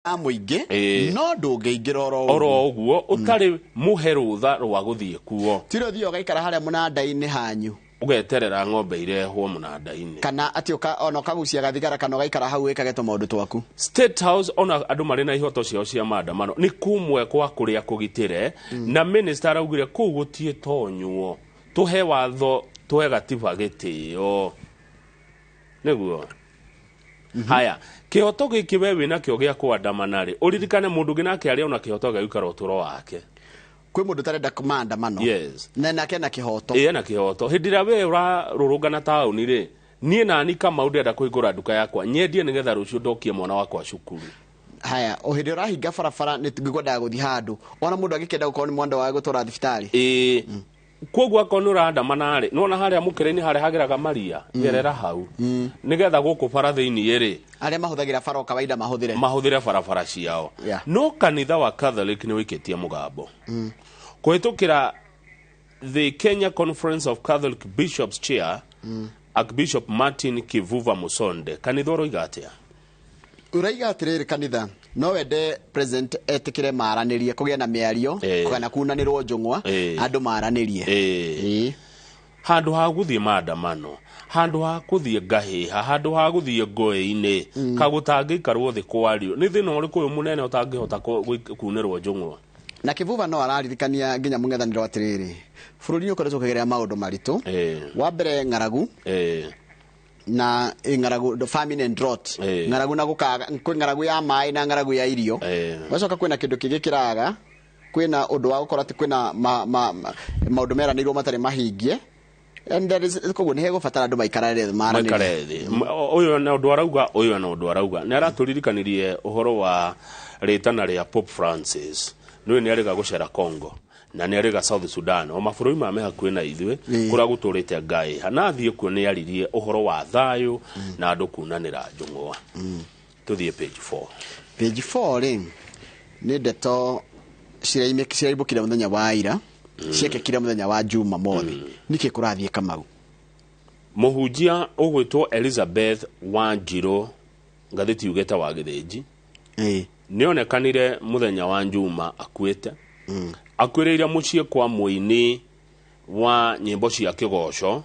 Mũingĩ no ndũngĩingĩra oro oro ũguo ũtarĩ mũhe rũtha rwa gũthiĩ kuo. Tiro thiĩ ũgaikara harĩa mũnanda-inĩ hanyu. Ũgeterera ng'ombe irehwo mũnanda-inĩ. Kana atĩ ona ũkagucia gathigara kana ũgaikara hau wĩkage tũmaũndũ twaku. State House, ona andũ marĩ na ihoto ciao cia maandamano, nĩ kumwe kwa kũrĩa kũgitĩre, na minister araugire kũu gũtiĩtonywo, tũhe watho, tũhe gatiba gĩtĩo nĩguo. Haya, kĩhoto gĩkĩ we wĩnakĩo gĩa kũandamana rĩ, ũririkane mũndũ ũngĩ nake arĩ ona kĩhoto gĩa gũikara ũtũro wake. Kwĩ mũndũ ũtarenda maandamano. Na nake na kĩhoto. Ĩ, ena kĩhoto. Hĩndĩ ĩrĩa we ũrarũrũngana taũni rĩ, niĩ nani Kamau ndĩrenda kũhingũra nduka yakwa nyendie nĩgetha rũciũ ndokie mwana wakwa cukuru. Haya, o hĩndĩ ũrahinga barabara nĩ ngwendaga gũthiĩ handũ, ona mũndũ angĩkĩenda gũkorwo nĩ mwenda wa gũtwara thibitarĩ. Ĩĩ, koguo akorwo nĩ ũrandamana rĩ, nĩwona harĩa mũkĩra-inĩ harĩa hageraga maria, gerera hau nĩgetha gũkũ bara thĩiniĩ rĩ, arĩa mahũthagĩra bara o kawaida mahũthĩre. Mahũthĩre barabara ciao. No kanitha wa Catholic nĩ ũikĩtie mũgambo kũhĩtũkĩra the Kenya Conference of Catholic Bishops Chair, Archbishop Martin Kivuva Musonde. Kanitha ũroiga atĩa? Ũraiga atĩrĩrĩ, kanitha no wende president etĩkĩre maranĩrie, kũgĩe na mĩario kana kunanĩrwo njũng'wa, andũ maranĩrie. Handũ ha gũthiĩ maandamano, handũ ha gũthiĩ ngahĩha, handũ ha gũthiĩ ngũĩ-inĩ, kagũtangĩikarwo thĩ kwario, nĩ thĩna ũrĩkũ ũyũ mũnene ũtangĩhota kunĩrwo njũng'wa? Na Kivuva no araririkania nginya mũng'ethanĩro atĩrĩrĩ, bũrũri nĩ ũkoretwo ũkĩgerera maũndũ maritũ. Wa mbere ng'aragu, na ng'aragu, famine and drought. Ng'aragu na gũkaga, kwĩ ng'aragu ya maĩ na ng'aragu ya irio. Gwacoka kwĩna kĩndũ kĩngĩ kĩraga, kwĩna ũndũ wa gũkorwo atĩ kwĩna maũndũ meranĩirwo matarĩ mahingie. And there is, koguo nĩ hegũbatara andũ maikarare thĩ maranĩrie. Maikare thĩ. Ũyũ na ũndũ arauga, ũyũ na ũndũ arauga, nĩ aratũririkanirie ũhoro wa rĩtana rĩa Pope Francis. Nĩũĩ nĩ arĩga gũcera Congo na nĩ arĩga South Sudan, o mabũrũri ma me hakuhĩ na ithuĩ, kũrĩa gũtũrĩte ngaĩha, na athiĩ kuo nĩ aririe ũhoro wa thayũ na andũ kunanĩra njũng'wa. Tũthiĩ page 4. Page 4 rĩ, nĩ ndeto ciraimbũkire mũthenya wa ira, ciekĩkire mũthenya wa Jumamothi. Nĩkĩ kũrathiĩ, Kamau? Mũhunjia ũgwĩtwo Elizabeth Wanjirũ, ngathĩti yugĩte wa Gĩthĩnji, nĩonekanire mũthenya wa Njuma akuĩte. Akuĩrĩire mũciĩ kwa mũini wa nyĩmbo cia kĩgoco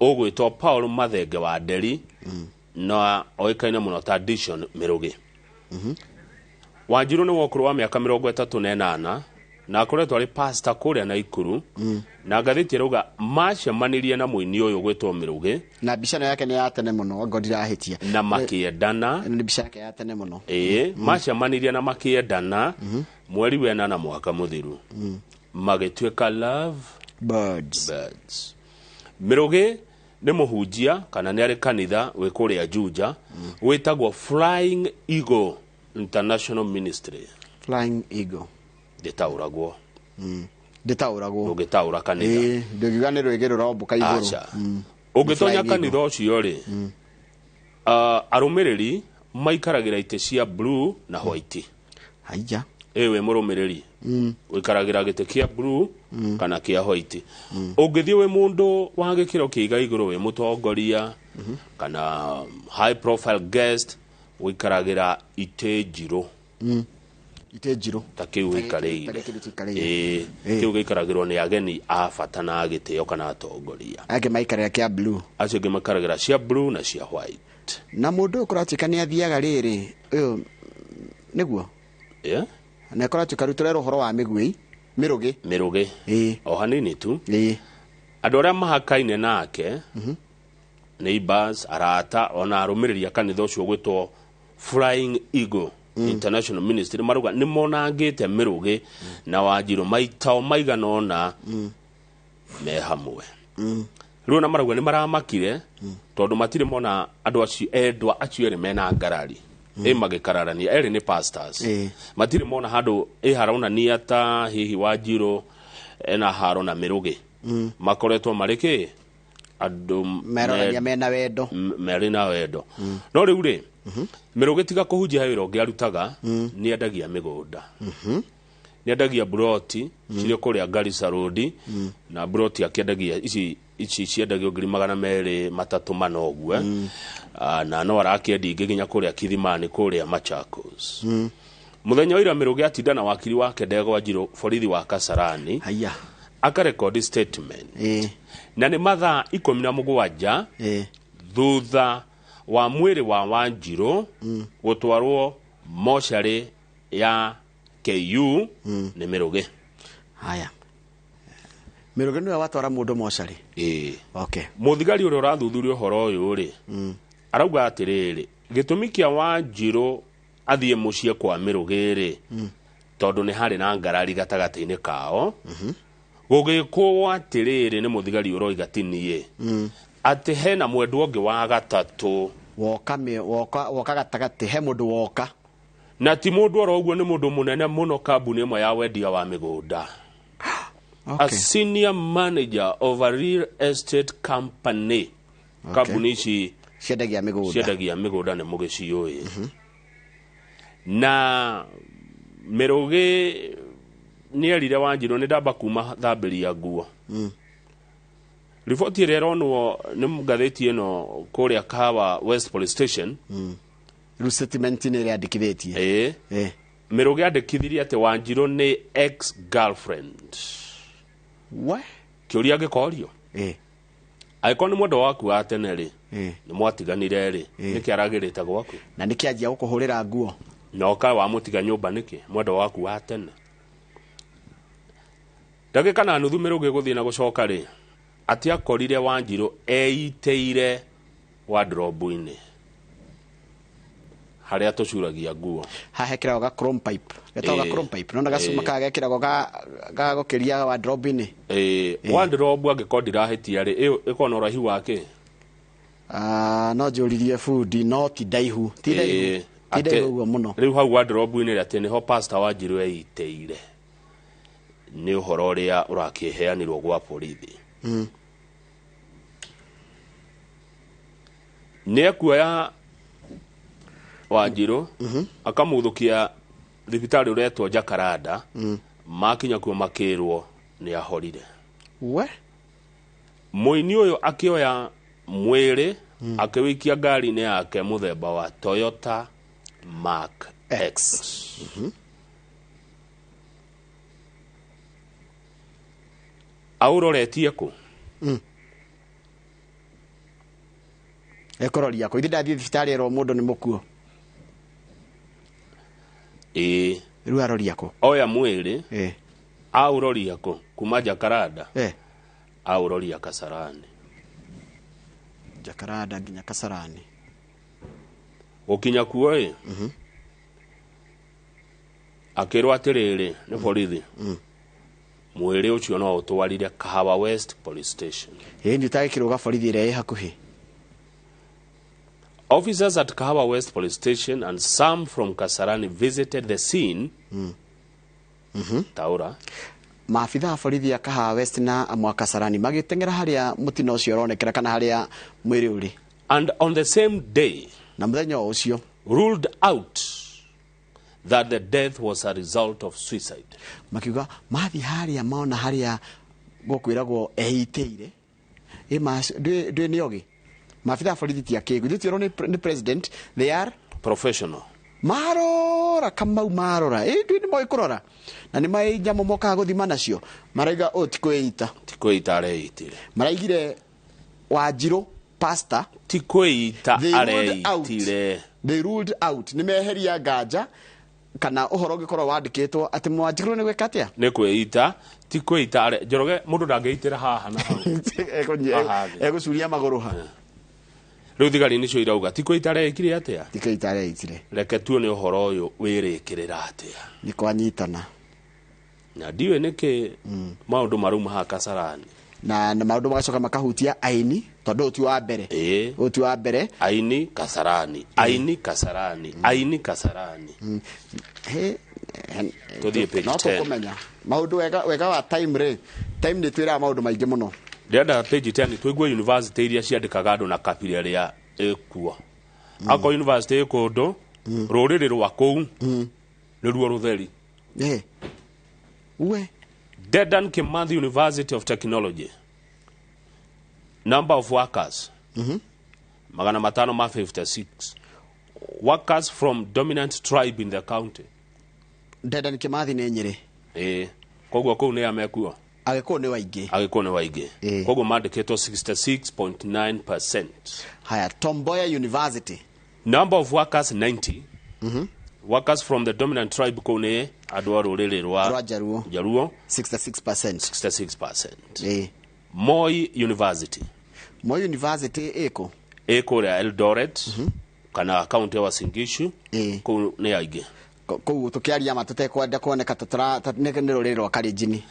ũgwĩtwo Paul Mathenge wa Nderi, na oĩkaine mũno ta Dishon Mĩrũgĩ. Wanjirũ nĩ wa ũkũrũ wa mĩaka 38 na akoretwo arĩ pastor kũrĩa Naikuru, na ngathĩti ĩrauga macemanirie na mũini ũyũ gwĩtwo Mĩrũgĩ. Na mbica ĩno yake nĩ ya tene mũno, ngo ndirahĩtia. Na makĩendana. Ĩno nĩ mbica yake ya tene mũno. Ĩĩ, macemanirie na makĩendana mweri wena mwaka mũthiru, magĩtuĩka love birds. Birds. Mĩrũgĩ nĩ mũhunjia kana nĩ arĩ kanitha wĩ kũrĩa Juja wĩtagwo Flying Eagle International Ministry. Flying Eagle. Ndĩtaũragwo. Ndĩtaũragwo. Ndũngĩtaũra kanitha. Ĩĩ, ndũngiuga nĩ rwĩgĩ rũrombũka igũrũ. Aca. Ũngĩtonya Flying Eagle. kanitha ũcio rĩ, arũmĩrĩri maikaragĩra itĩ cia blue na white. Haiya. Ĩ, wĩ mũrũmĩrĩri ũikaragĩra gĩtĩ kĩa blue kana kĩa white. Ũngĩthiĩ wĩ mũndũ wa gĩkĩro kĩiga igũrũ, wĩ mũtongoria kana high profile guest, ũikaragĩra itĩ njirũ. Itĩ njirũ. Ta kĩu Ta ũikarĩire. gĩkĩ tũikarĩire. Ĩĩ, kĩu gĩikaragĩrwo nĩ ageni a bata na a gĩtĩo kana atongoria. Angĩ maikarĩra kĩa blue. Acio angĩ maikaragĩra cia blue na cia white. Na mũndũ ũyũ kũratuĩka nĩ athiaga rĩrĩ, ũyũ nĩguo na kũratuĩka rĩu tũrerwo ũhoro wa mĩguĩ mĩrũgĩ. Mĩrũgĩ. O hanini tu. Andũ arĩa mahakaine nake, neighbors, arata, ona arũmĩrĩri a kanitha ũcio gwĩtwo Flying Eagle International Ministry, marauga nĩ monangĩte Mĩrũgĩ na Wanjirũ maita maigana ũna me hamwe. Rĩu ona marauga nĩ maramakire tondũ matirĩ mona andũ acio endwa acio erĩ mena ngarari, ĩ magĩkararania, erĩ nĩ pastors. Matirĩ mona handũ ĩ haronania ta hihi Wanjirũ ena haro na Mĩrũgĩ. Makoretwo marĩ kĩ andũ meronania mena wendo. Marĩ na wendo. No rĩu rĩ, Mĩrũgĩ tiga kũhunjia, he wĩra ũngĩ arutaga. Nĩ endagia mĩgũnda, nĩ endagia buroti cirĩ kũrĩa Garissa Road, na buroti akĩendagia ici Ici ciendagio 200,000 300 ũguo. Na no arakĩendia ingĩ nginya kũrĩa Kithimani kũrĩa Machakos. Mũthenya wa ira Mĩrũgĩ atinda na wakiri wake Ndegwa Njirũ borithi wa Kasarani. Haya. Akarekodi statement. Na nĩ mathaa 17 thutha wa mwĩrĩ wa Wanjirũ gũtwarwo mocarĩ ya KU nĩ Mĩrũgĩ. Haya. Mĩrũgĩ nĩwe watwara mũndũ mocarĩ? Ĩĩ. Okay. Mũthigari ũrĩa ũrathuthuria ũhoro ũyũ rĩ, arauga atĩrĩrĩ, gĩtũmi kĩa Wanjirũ athiĩ mũciĩ kwa Mĩrũgĩ rĩ, tondũ nĩ harĩ na ngarari gatagatĩ-inĩ kao. Gũgĩkũwo atĩrĩrĩ nĩ mũthigari ũroiga ti niĩ, atĩ hena mwendwa ũngĩ wa gatatũ. Woka gatagatĩ, he mũndũ woka. Na ti mũndũ oro ũguo, nĩ mũndũ mũnene mũno kambuni ĩmwe ya wendia wa mĩgũnda. Okay. A senior manager of a real estate company. Okay. Kambuni ici ciendagia mĩgũnda. Ciendagia mĩgũnda nĩ mũgĩciũĩ. Na Mĩrũgĩ nĩ erire Wanjirũ nĩ ndamba kuma thambĩria nguo. Riboti ĩrĩa ĩronwo nĩ ngathĩti ĩno kũrĩa Kahawa West Police Station. Rĩu statement nĩ ĩrĩa andĩkithĩtie. Ĩĩ. Mĩrũgĩ andĩkithirie atĩ Wanjirũ nĩ ex girlfriend. We? Kĩũria gĩkorio. Angĩkorwo nĩ mwendwa waku wa tene rĩ, nĩ mwatiganire rĩ, nĩkĩ aragĩrĩte gwaku? Na nĩkĩ anjia gũkũhũrĩra nguo? Na ũkae wamũtiga nyũmba nĩkĩ? Mwendwa waku wa tene. Ndagĩka na nuthu Mĩrũgĩ gũthiĩ na gũcoka rĩ, atĩ akorire Wanjirũ eiteire wardrobe-inĩ harĩa tũcuragia nguo. Haha hekĩragwo ga chrome pipe. Getagwo ga chrome pipe. Nona gacuma kaga gekĩragwo ga gũkĩria wardrobe-inĩ. Wardrobe angĩkorwo ndirahĩtia rĩ, ĩyo ĩkoragwo na ũraihu wa kĩ? No njũririe bundi, no ti ndaihu. Ti ndaihu. Ti ndaihu ũguo mũno. Rĩu hau wardrobe-inĩ rĩ, atĩ nĩho pastor Wanjirũ eiteire. Nĩ ũhoro ũrĩa ũrakĩheanirwo gwa borithi. Nĩ ekuoya Wanjirũ, akamũthũkia thibitarĩ ũretwo Jacaranda, makinya kuo makĩrwo nĩ ahorire. We? Mũini ũyũ akĩoya mwĩrĩ, akĩwĩikia ngari-inĩ yake mũthemba wa Toyota Mark X. Aũroretie kũ? Ekũroria kũ? Ithe ndathiĩ thibitarĩ erwo mũndũ nĩ mũkuo. Ĩĩ. Rĩu aroria kũ? Oya mwĩrĩ, aũroria kũ? Kuma Jacaranda? Aũroria Kasarani. Jacaranda nginya Kasarani. Gũkinya kuo ĩ? Akĩrwo atĩrĩrĩ nĩ borithi. Mwĩrĩ ũcio no ũtwarire Kahawa West Police Station. Ĩĩ, nĩ ũtagĩkĩrwo ga borithi ĩrĩa ĩ hakuhĩ. Officers at Kahawa West Police Station and some from Kasarani visited the scene. Taura. Maabitha a borithi a Kahawa West na amwe a Kasarani magĩteng'era harĩa mũtino ũcio ũronekera kana harĩa mwĩrĩ ũrĩ. And on the same day, na mũthenya o ũcio, ruled out that the death was a result of suicide. Makiuga mathiĩ harĩa mona harĩa gũkwĩragwo eiteire. Ĩ ndwĩ nĩ ogĩ. Maabitha a borithi ti akĩgu. Ithuĩ twerwo nĩ president, they are professional. Marora Kamau marora. Ĩ ndwĩ nĩ moĩ kũrora. Na nĩ maĩ nyamũ mokaga gũthima nacio. Maraiga ũũ ti kwĩita. Ti kwĩita areitire. Maraigire Wanjirũ pastor. Ti kwĩita They ruled out. areitire. They ruled out. Nĩ meheria nganja kana ũhoro ũngĩkorwo wandĩkĩtwo atĩ Wanjirũ nĩ gwĩka atĩa? Nĩ kwĩita. Ti kwĩita are Njoroge mũndũ ndangĩitĩra haha na hau. Haha thĩ. Egũcuria magũrũ ha. Rĩu thigari nĩcio irauga ti kwĩita areikire atĩa? Ti kwĩita areitire. Reke tuone ũhoro ũyũ wĩrĩkĩrĩra atĩa. Nĩ kwanyitana. Na ndiũĩ nĩkĩ maũndũ marauma haha Kasarani. Na maũndũ magacoka makahutia aini tondũ ũyũ ti wa mbere. Ũyũ ti wa mbere. Aini Kasarani, aini Kasarani, aini Kasarani. He, Tũthiĩ page no 10. tũkũmenya. Maũndũ wega wa time rĩ. Time nĩ twĩraga maũndũ maingĩ mũno. Ndĩrenda page 10 tũigue university iria ciandĩkaga andũ na kabira ĩrĩa ĩkuo. Akorwo university ĩ kũndũ, rũrĩrĩ rwa kũu nĩruo rũtheri. We. Dedan Kimathi University of Technology. Number of workers 556 workers from dominant tribe in the county. Dedan Kimathi nĩ Nyĩrĩ. Ĩĩ, koguo kũu nĩ amekuo. Agĩkũyũ nĩ waingĩ. Agĩkũyũ nĩ waingĩ. Koguo mandĩkĩtwo 66.9%. Haya, Tom Mboya University. Number of workers 90. Workers from the dominant tribe kũu nĩ andũ a rũrĩrĩ rwa Jaruo. Jaruo 66%. 66%. Ĩĩ. Moi University. Moi University ĩkũ? Ĩ kũrĩa Eldoret kana kaunti ya Uasin Gishu. Kũu nĩ aingĩ. Kũu tũkĩaria ma tũtekwenda kuoneka nĩ rũrĩrĩ rwa Kalenjin.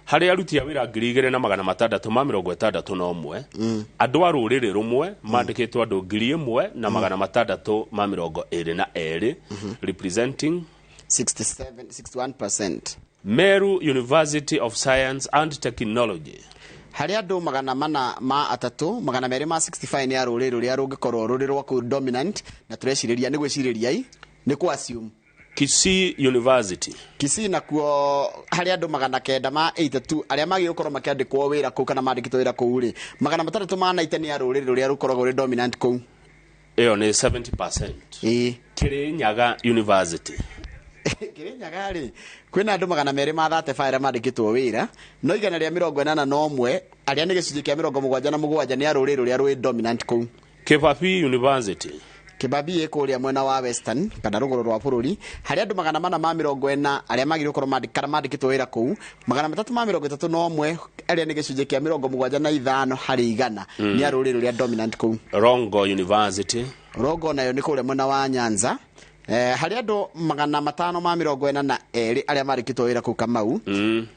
Harĩ aruti a wĩra 2661 andũ a rũrĩrĩ rũmwe mandĩkĩtwo andũ 1622 representing 61%. Meru University of Science and Technology. Harĩ andũ 403 265 nĩ a rũrĩrĩ rũrĩa rũngĩkorwo rũrĩ rwa kũu dominant, na tũrecirĩria nĩ gwĩcirĩria nĩ kũ assume. Kisii University. Kisii nakuo harĩ andũ 982 arĩa magĩrĩirwo gũkorwo makĩandĩkwo wĩra kũu kana mandĩkĩtwo wĩra kũu rĩ, 690 nĩ a rũrĩrĩ rũrĩa rũkoragwo rwĩ dominant kũu. Ĩyo nĩ 70%. Ĩĩ. Kirinyaga University. Kirinyaga rĩ, kwĩna andũ 235 arĩa mandĩkĩtwo wĩra, no 181 arĩa nĩ gĩcunjĩ kĩa 77 nĩ a rũrĩrĩ rũrĩa rwĩ dominant kũu. Kibabii University. Kibabii ĩ kũrĩa mwena wa Western kana rũgũrũ rwa bũrũri, harĩ andũ 440 arĩa magĩrĩirwo gũkorwo mandĩkĩtwo wĩra kũu, 331 arĩa nĩ gĩcunjĩ kĩa 75 harĩ igana nĩ a rũrĩrĩ rũrĩa dominant kũu. Rongo University. Rongo nayo nĩ kũrĩa mwena wa Nyanza. Harĩ andũ 542 arĩa mandĩkĩtwo wĩra kũu Kamau,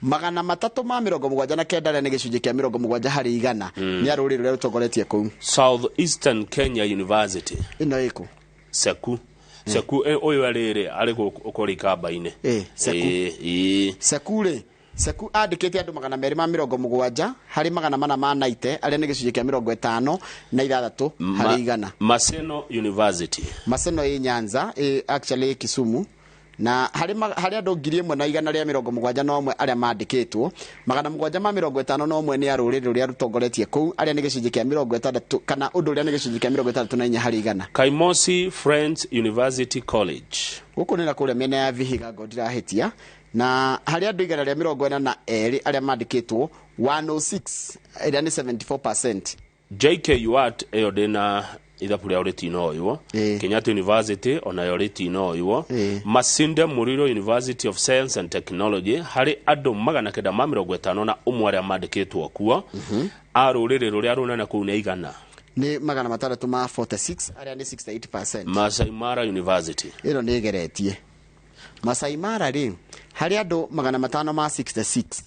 379 arĩa nĩ gĩcunjĩ kĩa 70 harĩ igana nĩ a rũrĩrĩ rũrĩa rũtongoretie kũu. South Eastern Kenya University. Ĩno ĩkũ? Seku. Seku ũyũ arĩ arĩ kũrĩa Ikamba-inĩ. Seku. Seku rĩ, Seku andĩkĩte andũ 270 harĩ 490 arĩa nĩ gĩcunjĩ kĩa 56 harĩ igana. Maseno University. Maseno ĩ Nyanza, ĩ actually Kisumu, na harĩ andũ 1171 arĩa mandĩkĩtwo, 751 nĩ a rũrĩrĩ rũrĩa rũtongoretie kũu arĩa nĩ gĩcunjĩ kĩa 60 kana ũndũ ũrĩa nĩ gĩcunjĩ kĩa 64 harĩ igana. Kaimosi Friends University College. Gũkũ nĩ na kũrĩa mĩena ya Vihiga ngo ndirahĩtia, na harĩ andũ 142 arĩa mandĩkĩtwo, 106 ĩrĩa nĩ 74%. JKUAT ĩyo ndĩna ithabu rĩao rĩtinoywo. Kenyatta University onayo rĩtinoywo. Masinde Muliro University of Science and Technology harĩ andũ 951 arĩa mandĩkĩtwo kuo. A rũrĩrĩ rũrĩa rũnene kũu nĩ igana. Nĩ 646 arĩa nĩ 68%. Masai Mara University. Ĩno nĩ ĩgeretie. Masai Mara rĩ, harĩ andũ 566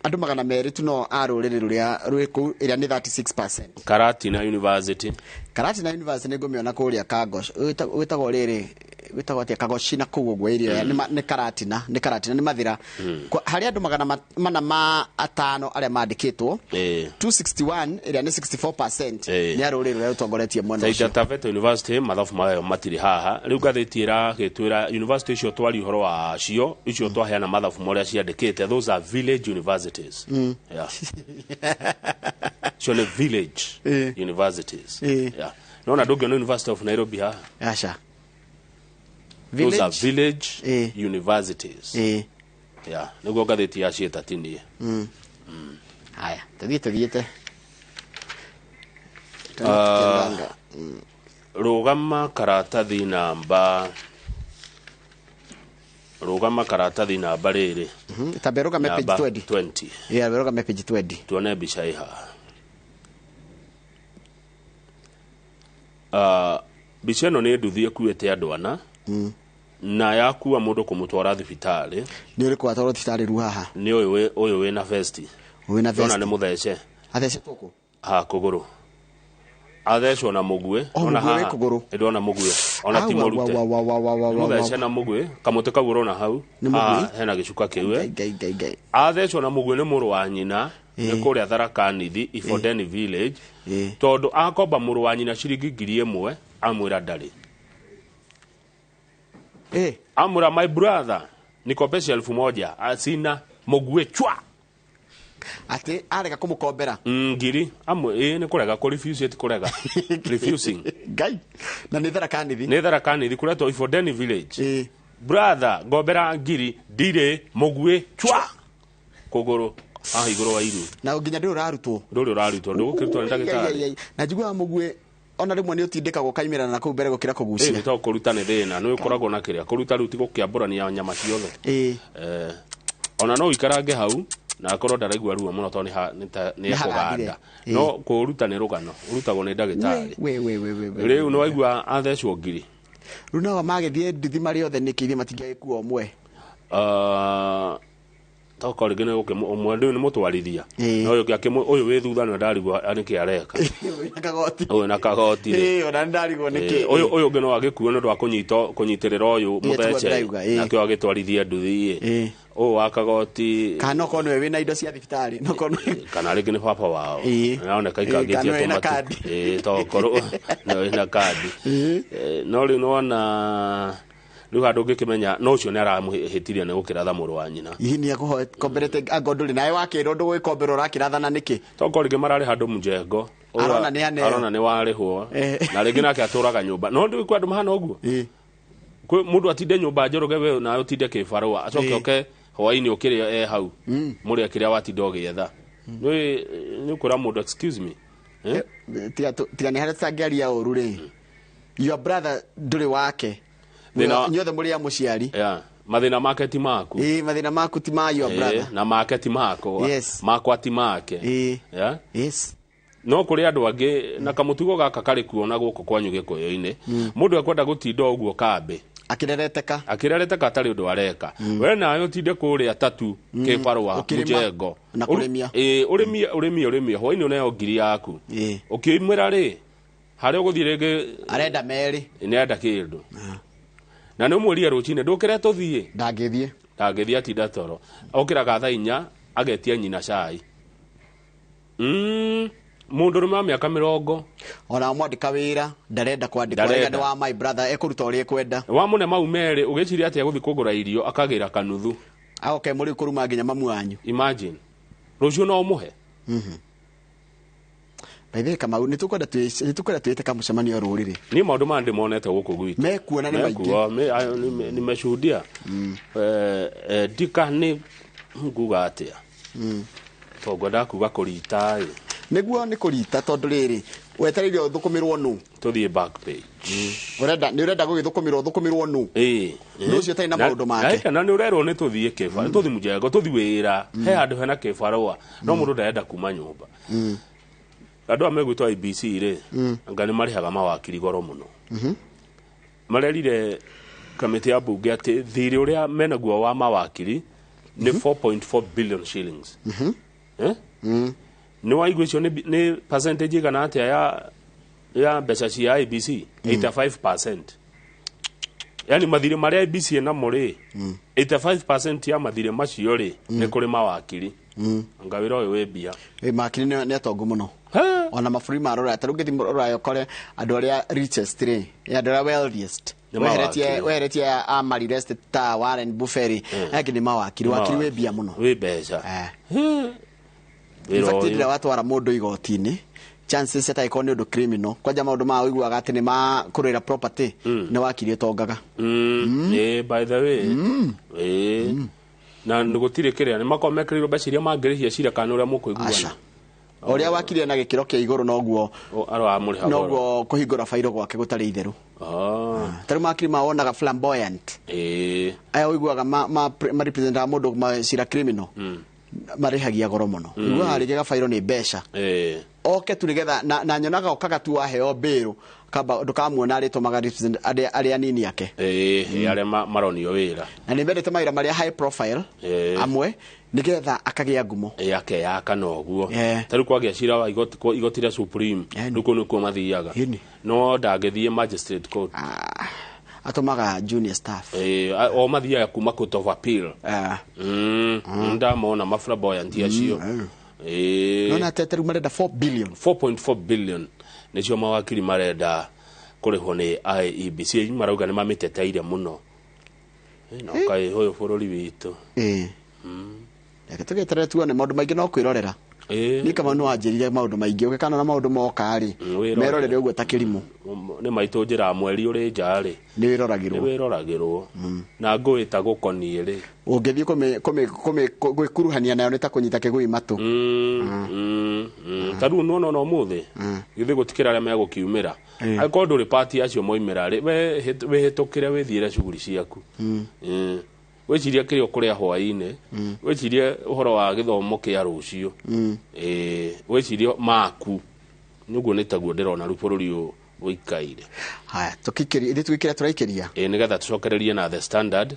andũ 200 tu no a rũrĩrĩ rũrĩa rwĩ kũu ĩrĩa nĩ 36%. Karatina University. Karatina University nĩ ngũmĩona kũrĩa Kagosh, wĩtagwo rĩrĩ, wĩtagwo atĩa Kagoshi na kũu ũguo area nĩ Karatina, nĩ Karatina nĩ Mathira. Harĩ andũ 405 arĩa mandĩkĩtwo, 261 ĩrĩa nĩ 64% nĩ a rũrĩrĩ rũrĩa rũtongoretie mwena ũcio. Taita Taveta University mathabu mayo matirĩ haha. Rĩu ngathĩti ĩragĩtwĩra university icio twari ũhoro wacio, icio twaheana mathabu marĩa ciandĩkĩte, those are village universities. Yeah. Icio nĩ village universities. Yeah. Nona ndũngĩona University of Nairobi haha. Aca. Those are village universities. Yeah, nĩguo ngathĩti ya ciĩta ti niĩ. Haya, tũthiĩte. Rũgama karatathi namba, rũgama karatathi namba rĩrĩ. Tambe rũgame page 20. 20. Yeah, rũgame page 20. Tuone mbica ĩ haha. Mbica ĩno nĩ nduthi ĩkuĩte andũ ana. Na yakua mũndũ kũmũtwara thibitarĩ. Nĩ ũrĩkũ atwarwo thibitarĩ rĩu haha? Nĩ ũyũ wĩna vesti. Wĩna vesti. Ndona nĩ mũthece. Athecetwo kũ? Ha kũgũrũ. Athecwo na mũguĩ. Ona haha kũgũrũ. Ndona mũguĩ. Ona ti mũrute. Mũthece na mũguĩ, kamũtĩ kau ũrona hau. Hena gĩcuka kĩu. Ngai. Athecwo na mũguĩ nĩ mũrũ wa nyina. Nĩ kũrĩa Tharaka Nithi, Ifondeni Village. Tondũ akomba mũrũ wa nyina ciringi 1000 amwĩra ndarĩ. Amura my brother nikopeshe 1000 asina mugue chwa. Atĩ arega kũmũkombera. Ngiri amwe ĩ nĩ kũrega kũ refuse ti kũrega refusing. Ngai. Na nĩ Tharaka Nithi. Nĩ Tharaka Nithi kũretwo Ifondeni village. Brother ngombera ngiri ndirĩ mũguĩ chwa kũgũrũ haha igũrũ wa iru. Na nginya ndũrĩ ũrarutwo. Ndũrĩ ũrarutwo ndũgũkĩrutwo nĩ ndagĩtarĩ. Na njiguaga mũguĩ ona rĩmwe nĩ ũtindĩkagwo ũkaimĩrana na kũu mbere gũkĩra kũgucia. Ĩ to kũruta nĩ thĩna nĩ ũkoragwo na kĩrĩa kũruta rĩu ti gũkĩambũrania nyama ciothe. Ona no ũikarange hau na akorwo ndaraigua ruo mũno tondũ nĩ ekũganda. No kũruta nĩ rũgano ũrutagwo nĩ ndagĩtarĩ. Rĩu nĩ waigua athecwo ngiri. Rĩu nao magĩthiĩ nduthi marĩ othe nĩkĩ ithuĩ matingĩgĩkua ũmwe? Tokorwo rĩngĩ nĩ ũmwe rĩu nĩ mũtwarithia. No ũyũ ũyũ wĩ thutha nĩ ndarigwo nĩkĩ areka. Ũyũ na kagoti. Ona nĩ ndarigwo nĩkĩ. Ũyũ ũngĩ no agĩkuo nĩ ũndũ wa kũnyitĩrĩra ũyũ mũthece nakĩo agĩtwarithie nduthi. Ũyũ wa kagoti. Kana no korwo nĩwe wĩna indo cia thibitarĩ. No korwo kana rĩngĩ nĩ baba wao. Nĩaroneka ikangĩtie tũmatũ. Tokorwo nĩwe wĩna kandi. No rĩu nĩwona rĩu handũ ũngĩkĩmenya no ũcio nĩ aramũhĩtirie nĩ gũkĩratha mũrũ wa nyina. Hihi nĩ ekũkomberete anga ndũrĩ nawe wakĩrwo ndũgũgĩkomberwo ũrakĩrathana nĩkĩ? Tokorwo rĩngĩ mararĩ handũ mjengo. Arona nĩ aneo. Arona nĩ warĩhwo. Na rĩngĩ nake atũraga nyũmba. No ndũĩ kwĩ andũ mahana ũguo? Kwĩ mũndũ atinde nyũmba njoroge we nawe ũtinde kĩbarũa acoke oke hwaĩ-inĩ ũkĩrĩa e hau mũrĩe kĩrĩa watinda ũgĩetha. Nĩ ũkwĩra mũndũ excuse me. Tiga nĩ harĩa tũtangĩaria ũru rĩ. Your brother ndũrĩ wake. Inyuothe mũrĩ a mũciari. Mathĩna make ti maku. Mathĩna maku ti ma your brother. Na make ti makwa. Makwa ti make. Yes. No kũrĩ andũ angĩ na kamũtugo gaka karĩ kuo na gũkũ kwanyu Gĩkũyũ-inĩ. Mũndũ ekwenda gũtinda ũguo kambĩ. Akĩrereteka. Akĩrereteka atarĩ ũndũ areka. We nawe ũtinde kũrĩa tatu kĩbarũa mũjengo. Na kũrĩmia. Ũrĩmie ũrĩmie hwaĩ-inĩ ũneo ngiri yaku. Ũkĩimĩra rĩ harĩa ũgũthiĩ rĩngĩ arenda merĩ. Nĩarenda kĩndũ. Na nĩ ũmwĩrire rũcinĩ ndũkĩre tũthiĩ. Ndangĩthiĩ. Ndangĩthiĩ atinda toro. Okĩraga thaa 4 agetia nyina cai. Mũndũ ũrũme wa mĩaka 20. Ona mwandĩka wĩra ndarenda kwandĩkwo arenda nĩ wa my brother ekũruta ũrĩa ekwenda. Wamũne mau merĩ ũgĩciria atĩ egũthiĩ kũgũra irio akagĩra kanuthu. Agoke mũrĩ kũruma nginya mamu wanyu. Imagine. Rũciũ no ũmũhe. By the way, Kamau, nĩ tũkwenda twĩte kamũcemanio rũrĩrĩ. Niĩ maũndũ maya ndĩmonete gũkũ gwitũ. Mekuona nĩ maingĩ. Nimeshuhudia. Ndika nĩ nguga atĩa. Tondũ ngwendaga kuga kũrita ĩ. Nĩguo nĩ kũrita tondũ rĩrĩ wetereire ũthũkũmĩrwo nũ? Tũthiĩ back page. Ũrenda nĩ ũrenda gũgĩthũkũmĩrwo ũthũkũmĩrwo nũ? Nũ ũcio ũtarĩ na maũndũ make. Na nĩ ũrerwo nĩ tũthiĩ kĩbarũa, tũthiĩ mũjengo, tũthiĩ wĩra, he handũ hena kĩbarũa, no mũndũ ndarenda kuma nyũmba. Andũ aya megwĩtwo IBC rĩ, anga nĩ marĩhaga mawakiri goro mũno. Marerire kamĩtĩ ya mbunge atĩ thirĩ ũrĩa menaguo wa mawakiri nĩ 4.4 billion shillings. Nĩ waigua icio nĩ percentage igana atĩa ya mbeca cia IBC? 85%. Yaani mathirĩ marĩa IBC ĩnamo rĩ, 85% ya mathirĩ macio rĩ nĩ kũrĩ mawakiri. Anga wĩra ũyũ wĩ mbia. Mawakiri nĩ atongu mũno. Ona mabũrũri ma rũraya, ta rĩu ũngĩthiĩ rũraya ũkore andũ arĩa richest rĩ, andũ arĩa wealthiest. Weheretie a marirest ta Warren Buffett, angĩ nĩ mawakiri. Wakiri wĩ mbia mũno. Wĩ mbeca. In fact, rĩrĩa watwara mũndũ igoti-inĩ, chances atangĩkorwo nĩ ũndũ criminal, kwanja maũndũ ma ũiguaga atĩ nĩ ma kũrũĩra property, nĩ wakiri ũtongaga. By the way. Na gũtirĩ kĩrĩa, nĩ makoragwo mekĩrĩirwo mbeca iria mangĩrĩhia cira kana ũrĩa mũkũiguana. Ũrĩa wakiri ena gĩkĩro kĩa igũrũ noguo noguo kũhingũra bairo gwake gũtarĩ itherũ. Ta rĩu mawakiri mawonaga flamboyant. Aya ũiguaga ma representaga mũndũ macira criminal. Marĩhagia goro mũno. Ũiguaga rĩngĩ gabairo nĩ mbeca. Oke tu nĩgetha na nyonaga okaga tu waheo mbĩrũ kamba ndũkamuona arĩtũmaga represent arĩa anini ake. Arĩa maronio wĩra. Na nĩ mendete mawĩra marĩa high profile amwe nĩgetha akagĩa ngumo. Akeyaka na ũguo. Ta rĩu kwagĩa cira wa igoti rĩa Supreme, rĩu kũu nĩkuo mathiaga. No ndangĩthiĩ magistrate court. Atũmaga junior staff. O mathiaga kuma court of appeal. Ndamona maflamboyant acio. Nona atete rĩu marenda 4 billion. 4.4 billion nĩcio mawakiri marenda kũrĩhwo nĩ IEBC. Marauga nĩ mamĩteteire mũno. Na ũkaĩ ũyũ bũrũri witũ. Reke tũgĩeterere tuone maũndũ maingĩ no kwĩrorera. Niĩ kama nĩ wanjĩrire maũndũ maingĩ ũgĩkana na maũndũ moka rĩ, merorere ũguo ta kĩrimũ. Nĩ maitũ njĩra mweri ũrĩ nja rĩ, nĩ wĩroragĩrwo. Nĩ wĩroragĩrwo. Na ngũĩ ta gũkoniĩ rĩ, ũngĩthiĩ gwĩkuruhania nayo nĩ ta kũnyita kĩgui matũ. Ta rĩu nĩwona ona ũmũthĩ githĩ gũtikĩra arĩa megũkiumĩra. Angĩkorwo ndũrĩ pati acio moimĩra rĩ, we wĩhĩtũkĩre wĩthiĩre cuguri ciaku. Wĩcirie kĩrĩa ũkũrĩa hwaĩ-inĩ, wĩcirie ũhoro wa gĩthomo kĩa rũciũ, wĩcirie maku. Nĩguo nĩ taguo ndĩrona rĩu bũrũri ũyũ ũikaire. Haya, tũkĩkĩria, ithuĩ tũgĩkĩra tũraikĩria. Nĩgetha tũcokererie na The Standard.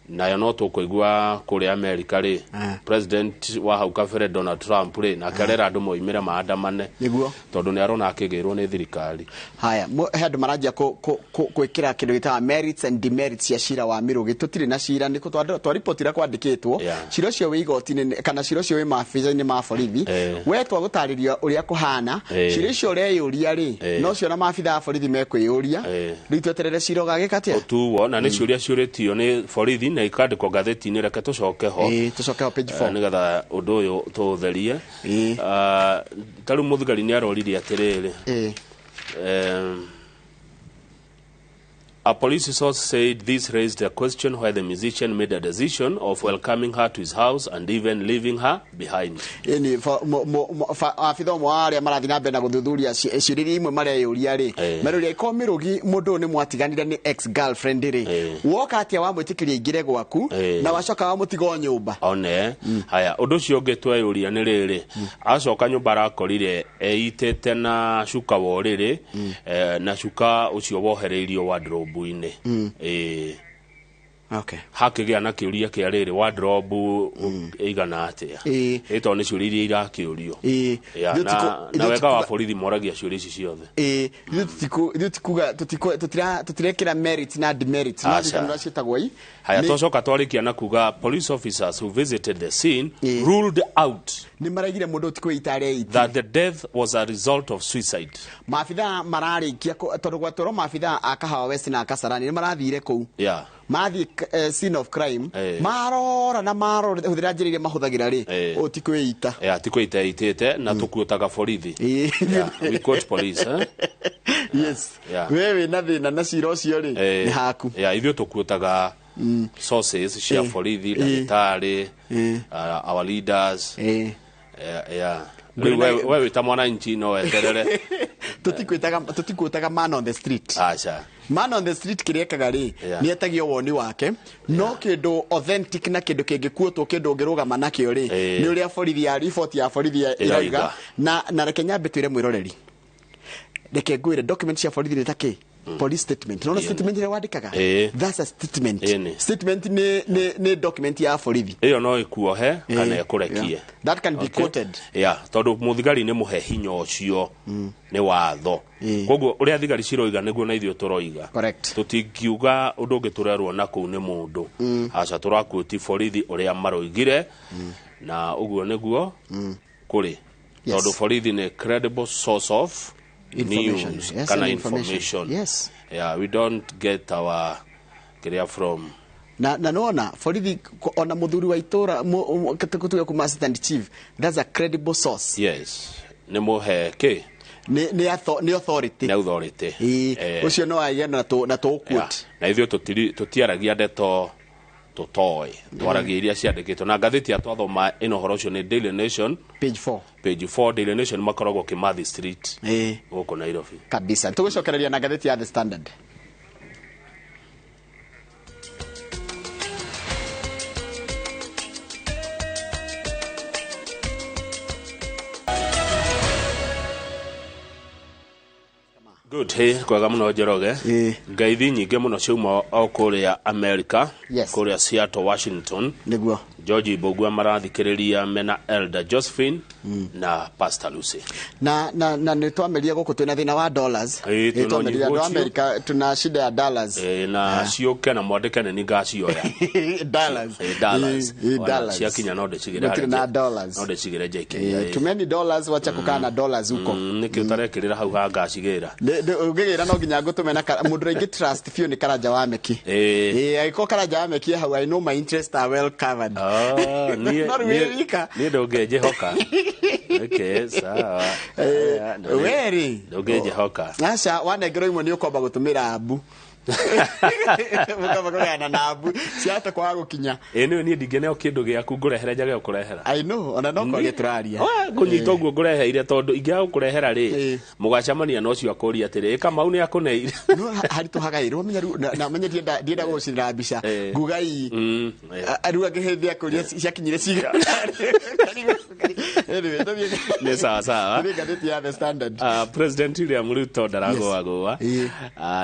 Nayo no tũkũigua kũrĩa Amerika rĩ, President wa hau kabere Donald Trump rĩ, nake arera andũ moimĩre maandamane. Nĩguo. Tondũ nĩ arona akĩgĩrwo nĩ thirikari. Haya, he andũ maranjia gwĩkĩra kĩndũ gĩtaga merits and demerits cia cira wa Mĩrũgĩ. Tũtirĩ na cira, nĩ twa report ĩrĩa kwandĩkĩtwo. Cira ũcio wĩ igoti-inĩ, kana cira ũcio wĩ maabitha-inĩ ma borithi. We twagũtarĩria ũrĩa kũhana. Cira ũcio ũreyũria rĩ, no cio na maabitha a borithi mekwĩyũria. Rĩu tweterere cira ũgagĩka atĩa? Ũtuo, na nĩ ciũria ciũrĩtio nĩ borithi na ikandĩkwo ngathĩti-inĩ, reke tũcoke ho. Tũcoke ho page 4. Nĩgetha ũndũ ũyũ tũũtherie. Ta rĩu mũthigari nĩ aroririe atĩrĩrĩ. A police source said this raised a question why the musician made a decision of welcoming her to his house and even leaving her behind. Ĩni, abitha ũmwe wa arĩa marathiĩ na mbere na gũthuthuria ciũria iria imwe mareyũria rĩ, mareyũria ĩkorwo Mĩrũgi mũndũ ũyũ nĩ mwatiganire nĩ ex girlfriend rĩ, woka atĩa wamwĩtĩkĩria aingĩre gwaku na wacoka wamũtiga o nyũmba? One, haya, ũndũ ũcio ũngĩ tweyũria nĩ rĩrĩ, acoka nyũmba arakorire eitĩte na cuka wa ũrĩrĩ, na cuka ũcio wohereirio wardrobe-inĩ. Hakĩgĩa na kĩũria kĩa rĩrĩ, wardrobe ĩigana atĩa? Tondũ nĩ ciũria iria irakĩũrio. Na wega wa borithi moragia ciũria ici ciothe. Ithuĩ titikuga, tũtirekĩra merits na demerits. No nĩ ciĩtagwo i. Haya, twacoka twarĩkia na kuga police officers who visited the scene ruled out Nĩ maraigire mũndũ ti kwĩita areita. that the death was a result of suicide. Maabitha mararĩkia tondũ gwatwarwo maabitha a Kahawa West na Kasarani nĩ marathire kũu. Mathiĩ scene of crime, marora na marora, hũthĩra njĩra iria mahũthagĩra rĩ, ũũ ti kwĩita. Ti kwĩita ĩitĩte, na tũkuotaga borithi. We quote police, eh? Yes. We wĩna thĩna na cira ũcio rĩ, nĩ haku. Ithuĩ tũkuotaga sources cia borithi, ndagĩtarĩ, our leaders. Rĩu we wĩ ta mwananchi no weterere. Tũtikwĩtaga man on the street. Aca. Man on the street kĩrĩa ekaga rĩ, nĩ etagio woni wake, no kĩndũ authentic na kĩndũ kĩngĩkuotwo, kĩndũ ũngĩrũgama nakĩo rĩ, nĩ ũrĩa borithi ya report ya borithi ya Ĩroiga. ĩroiga. Na reke nyambe twĩre mwĩroreri. Reke ngwĩre document cia borithi nĩ ta kĩ? Police statement. Nona statement ĩrĩa wandĩkaga? That's a statement. Statement nĩ document ya borithi. Ĩyo no ĩkuohe kana ĩkũrekie. That can be quoted. Tondũ mũthigari nĩ mũhe hinya ũcio nĩ watho. Koguo ũrĩa thigari ciroiga nĩguo na ithuĩ tũroiga. Tũtingiuga ũndũ ũngĩ tũrerwo na kũu nĩ mũndũ. Aca, tũrakuoti borithi ũrĩa maroigire. Na ũguo nĩguo kũrĩ. Tondũ borithi nĩ credible source of Information. news, Yes, kana and information. information. Yes. Yeah, we don't get our clear from. Na nona borithi ona muthuri wa itura tuge kuma assistant chief, that's a credible source. Yes. Nĩ mũhe kĩ? Nĩ authority. Nĩ authority. Ũcio no aige na na tũ quote. Yeah. Na ithuĩ tũtiaragia ndeto tũtoĩ. Twaragia iria ciandĩkĩtwo. Na ngathĩti ya twathoma ĩno ũhoro ũcio nĩ Daily Nation. Page 4. Page 4, Daily Nation makoragwo Kimathi Street. Gũkũ Nairobi. Kabisa. Tũgũcokereria na ngathĩti ya The Standard. Good, hey, kwega mũno Njoroge. Ngeithi nyingĩ mũno ciauma o kũrĩa America, kũrĩa Seattle, Washington. Nĩguo. George Mbugua marathikĩrĩria mena Elder Josephine na Pastor Lucy. Na nĩ twameria gũkũ twĩna thĩna wa dollars. Ĩĩ, Nĩ twĩna twameria ũnyihu andũ a ũcio. America tuna shida ya dollars. Ĩĩ, na ciũke na mwandĩke nĩ ngacioya. Dollars. Ĩĩ, dollars. Ĩĩ, Ona dollars. ciakinya no ndĩcigĩre Gũtirĩ harĩa na dollars. No ndĩcigĩre njaikinya, Ĩĩ, ĩĩ. tumeni dollars, wacha kukaa na dollars huko. Nĩkĩ ũtarekĩrĩra hau ha ngacigĩra? Ũngĩgĩra no nginya ngũtũme na mũndũ ũrĩa ingĩ trust biũ nĩ Karanja wa Meki. Ĩĩ. Ĩĩ, angĩkorwo Karanja wa Meki hau, I know my interests are well covered. No rĩu wĩ wika. Niĩ ndũngĩnjĩhoka. Okay, sawa. We rĩ. Ndũngĩnjĩhoka. Aca, wanengerwo imwe nĩ ũkwamba gũtũmĩra mbu. Mũkamba kũgayana na mbu ciahota kwaga gũkinya. Ĩ nĩ niĩ ndingĩneo kĩndũ gĩaku ngũrehere njage gũkũrehera. I know, ona no kwaria tũraria. Ngũnyita ũguo ngũreheire tondũ ingĩaga gũkũrehera rĩ, mũgacemania na ũcio akũria atĩrĩ, ĩ Kamau nĩ akũneire. No haritũhaga ĩ, rĩu ũmenye rĩu, na ũmenye ndienda gũgũcinĩra mbica. Nguga ii, rĩu angĩhĩndĩ akũria ciakinyire cigana. Anyway, Nĩ sawa sawa. tũthiĩ ngathĩti ya The Standard. President William Ruto ndaragũagũa.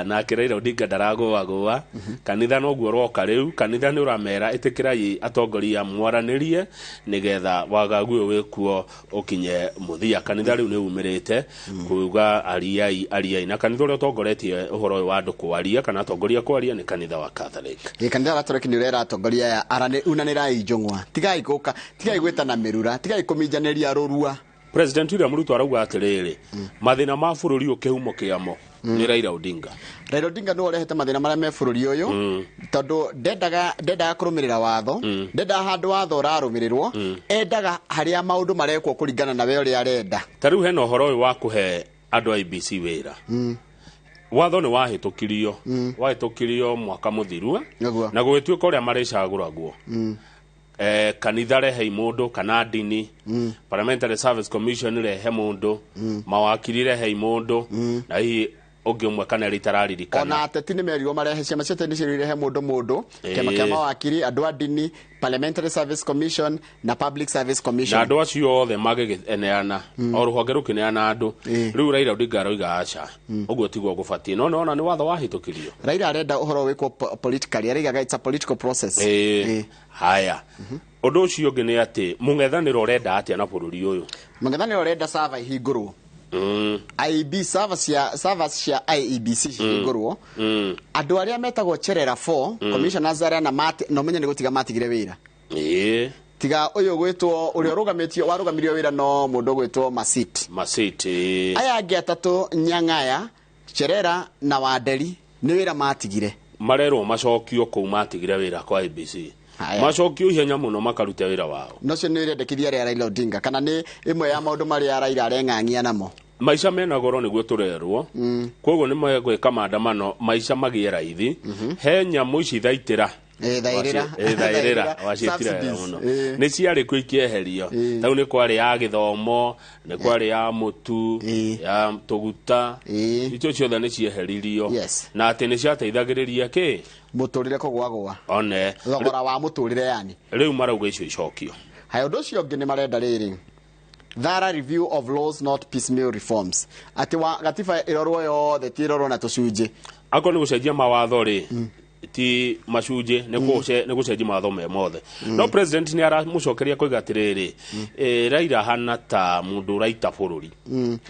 Nake Raila Odinga ndaragũagũa. Kanitha noguo ũroka rĩu, kanitha nĩ ũramera ĩtĩkĩrai atongoria mwaranĩrie nĩgetha wagagu ũyũ wĩkuo ũkinye mũthia. Kanitha rĩu nĩ umĩrĩte kuga ariai ariai, na kanitha ũrĩa ũtongoretie ũhoro ũyũ wa andũ kwaria kana atongoria kwaria nĩ kanitha wa Catholic. Ĩ, kanitha wa Catholic nĩ ũrera atongoria aya unanĩrai njũng'wa, tigai gũka, tigai gwĩtana mĩrura, tigai kũminjanĩria rũrua. President William Ruto arauga atĩrĩrĩ, mathĩna ma bũrũri ũyũ kĩhumo kĩamo nĩ Raila Odinga. Raila Odinga nĩwe ũrehete mathĩna marĩa me bũrũri ũyũ, tondũ ndendaga kũrũmĩrĩra watho, ndendaga handũ watho ũrarũmĩrĩrwo, endaga harĩa maũndũ marekwo kũringana na we ũrĩa arenda. Ta rĩu hena ũhoro ũyũ wa kũhe andũ a IEBC wĩra. Watho nĩ wahĩtũkirio, wahĩtũkirio mwaka mũthiru, na gũgĩtuĩka ũrĩa marĩcagũragwo. Kanitha rehei mũndũ kana ndini, Parliamentary Service Commission rehe mũndũ, mawakiri rehei mũndũ, na hihi ũngĩ ũmwe kana erĩ itararirikana. Ona ateti nĩ merirwo marehe, ciama cia ateti nĩ ciĩrirwo irehe mũndũ mũndũ, kĩama kĩa mawakiri, andũ a ndini, Parliamentary Service Commission na Public Service Commission. Na andũ acio othe magĩgĩneana, o rũhonge rũkĩneana andũ. Rĩu Raila Odinga aroiga aca, ũguo tiguo gũbatiĩ. No nĩwona nĩ watho wahĩtũkirio. Raila arenda ũhoro wĩkwo politically, araigaga it's a political process. Haya. Ũndũ ũcio ũngĩ nĩ atĩ mũng'ethanĩro ũrenda atĩa na bũrũri ũyũ? Mũng'ethanĩro ũrenda server ihingũrwo. IEB servers cia IEBC cihingũrwo. Andũ arĩa metagwo Cherera 4, commissioners arĩa na no menye nĩ gũtiga matigire wĩra. Tiga ũyũ gwĩtwo ũrĩa ũrũgamĩtio, warũgamirio wĩra no mũndũ gwĩtwo Masit. Masit. Aya angĩ atatũ Nyang'aya, Cherera na Wanderi nĩ wĩra matigire. Marerwo macokio kũu matigire wĩra kwa IEBC. Macokio ihenya mũno makarute wĩra wao. No cio nĩ irendekithia rĩa Raila Odinga kana nĩ ĩmwe ya maũndũ marĩa Raila areng'ang'ia namo. Maica mena goro nĩguo tũrerwo. Koguo nĩ megwĩka maandamano maica magĩe raithi. He nyamũ ici thaitĩra. Thairĩra. Thairĩra. Waciĩtira wega mũno. Nĩ ciarĩ kuo ikĩeherio. Tau nĩ kwarĩ ya gĩthomo, nĩ kwarĩ ya mũtu, ya tũguta. Icio ciothe nĩ cieheririo. Na atĩ nĩ ciateithagĩrĩria kĩ? Mũtũrĩre kũgwagwa. One. Thogora wa mũtũrĩre yani. Rĩu marauga icio icokio. Haya, ũndũ ũcio ũngĩ nĩ marenda rĩrĩ. Thorough review of laws, not piecemeal reforms. Atĩ wa gatiba ĩrorwo yothe ti ĩrorwo na tũcunjĩ. Akorwo nĩ gũcenjia mawatho rĩ, ti macunjĩ, nĩ gũcenjia mawatho me mothe. No president nĩ aramũcokeria koiga atĩrĩrĩ, Raila hana ta mũndũ ũraita bũrũri.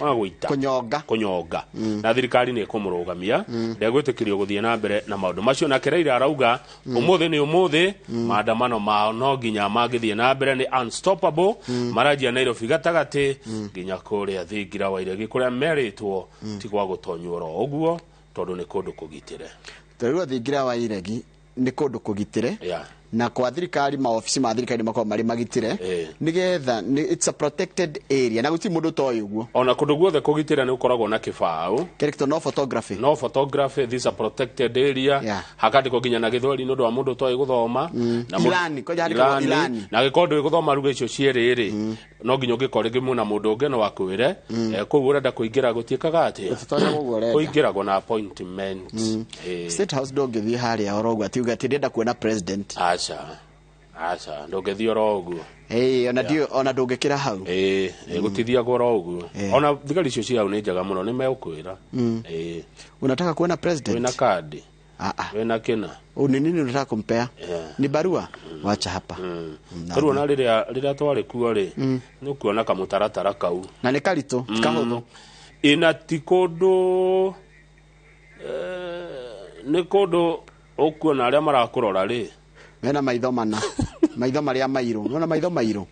Wa gũita. Kũnyonga. Kũnyonga. Na thirikari nĩ ĩkũmũrũgamia, ndegwĩtĩkĩrio gũthiĩ na mbere na maũndũ macio. Nake Raila arauga, ũmũthĩ nĩ ũmũthĩ, maandamano mao no nginya mangĩthiĩ na mbere, nĩ unstoppable. Maranjia Nairobi gatagatĩ, nginya kũrĩa Thingira wa Iregi kũrĩa merĩtwo ti gwa gũtonywo oro ũguo, tondũ nĩ kũndũ kũgitĩre. Tondũ Thingira wa Iregi nĩ kũndũ kũgitĩre. Na kwa thirikari, maobici ma thirikari makoragwo marĩ magitĩre. Nĩgetha, it's a protected area. Na gũtirĩ mũndũ ũtoĩ ũguo. Ona kũndũ guothe kũgitĩra nĩ gũkoragwo na kĩbaũ. Kĩrĩkĩtwo no photography. No photography, this is a protected area. Hakandĩkwo nginya na gĩthweri nĩ ũndũ wa mũndũ ũtoĩ gũthoma. Na Ilani, kwanja handĩkagwo Ilani. Ilani. Na angĩkorwo ndũĩ gũthoma ruga icio cierĩ rĩ, no nginya ũngĩkorwo rĩngĩ mwĩna mũndũ ũngĩ no akwĩre, kũu ũrenda kũingĩra gũtiĩkaga atĩa? Gũtitonya ũguo ũrenda. Kũingĩragwo na appointment. State House ndũngĩthiĩ harĩa oro ũguo, ati uge atĩ ndĩrenda kuona president. Aca. Aca, ndũngĩthiĩ oro ũguo. Ona ndiũ, ona ndũngĩkĩra hau. Gũtithiagwo oro ũguo. Ona thigari icio cia hau nĩ njega mũno, nĩ megũkwĩra. Unataka kuona president? Wĩna kandi? Wĩna kĩna? Ni nini unataka kumpea? Ni barua? Wacha hapa. Tarĩu ona rĩrĩa twarĩ kuo rĩ, nĩ ũkuona kamũtaratara kau. Na nĩ karitũ, ti kahũthũ. Ĩna ti kũndũ, nĩ kũndũ ũkuona arĩa marakũrora rĩ. Mena maitho mana. Maitho marĩa mairũ. Nĩwona maitho mairũ?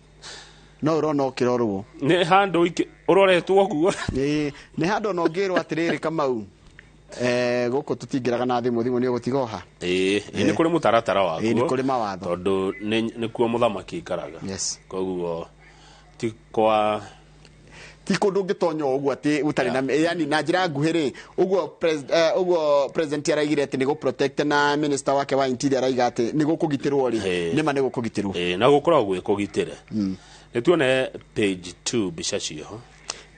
No ũrona ũkĩrorwo. Nĩ handũ ũroretwo ũguo. Nĩ handũ ona ũngĩrwo atĩrĩrĩ Kamau. Gũkũ tũtingĩraga na thimũ, thimũ nĩ ũgũtiga oha. Ĩĩ, nĩ kũrĩ mũtaratara waguo. Ĩĩ, nĩ kũrĩ mawatho. Tondũ nĩkuo mũthamaki aikaraga. Yes. Koguo ti kwa ti kũndũ ũngĩtonya o ũguo atĩ ũtarĩ na, yani na njĩra nguhĩ rĩ, ũguo ũguo president araigire atĩ nĩ gũ protect na minister wake wa interior araiga atĩ nĩ gũkũgitĩrwo rĩ, nĩma nĩ gũkũgitĩrwo. Ĩĩ, na gũkoragwo gwĩ kũgitĩre. Nĩ tuone page 2 mbica ciho.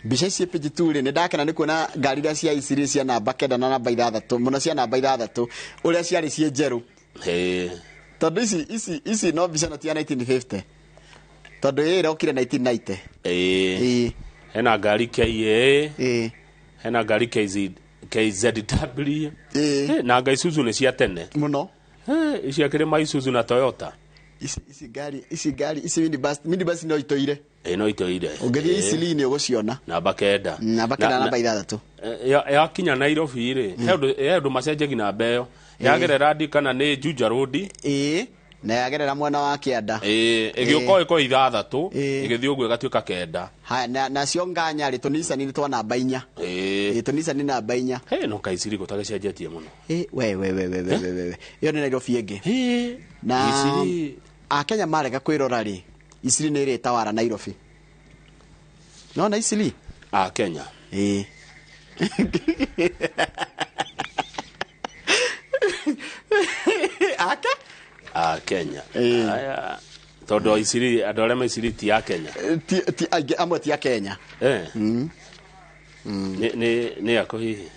Mbica ici page 2 rĩ, nĩ ndakena nĩ kuona ngari iria cia Eastleigh cia namba 9 na namba 6, mũno cia namba 6, ũrĩa ciarĩ ciĩ njerũ. Tondũ ici no mbica no ti ya 1950. Tondũ ĩĩ ĩrokire 1990. Hena ngari KA. Hena ngari KZW. Na nga Isuzu nĩ cia tene. Mũno. Ici akĩrĩ ma Isuzu na Toyota. Ici ngari, ici ngari, ici minibus, minibus no itoire. No itoire. Ũngĩthiĩ Eastleigh nĩ ũgũciona. Namba 9. Namba 9 namba 6. Yakinya Nairobi rĩ, he ũndũ macenjagia namba ĩyo. Yagerera ndi kana nĩ Juja Road. Na yagerera mwena wa kĩanda. Ĩgĩũka ĩko 6, ĩgĩthiĩ ũguo ĩgatuĩka 9. Haya, nacio nganya rĩ, tũNissan nĩ twa namba 4. TũNissan nĩ namba 4. He, no kaiciri gũtagĩcenjetie mũno. We, we, we, we, we, we, we. Ĩyo nĩ Nairobi ĩngĩ. Na Iciri. Akenya marega kwĩrora rĩ, Eastleigh nĩ ĩrĩtawara Nairobi. No na Eastleigh? Akenya. Ake? Akenya. Aya, tondũ Eastleigh, andũ arĩa me Eastleigh ti a Kenya. Ti, aingĩ amwe ti a Kenya. Nĩ akũ hihi?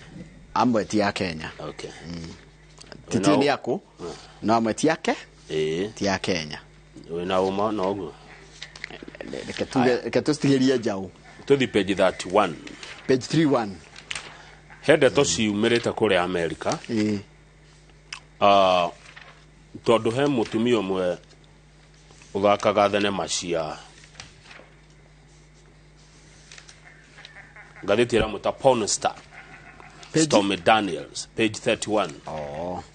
Amwe ti a Kenya. Okay. Ti ti nĩ akũ? No amwe ti ake? Ti a Kenya. Wĩna ũma na ũguo? Reke tuge, reke tũcitigerie njaũ. Tũthiĩ page 31. Page 31. He ndeto ciumĩrĩte kũrĩa Amerika. Tondũ he mũtumia ũmwe ũthakaga thenema cia ngathĩti ĩramwĩta porn star. Page? Stormy Daniels, page 31.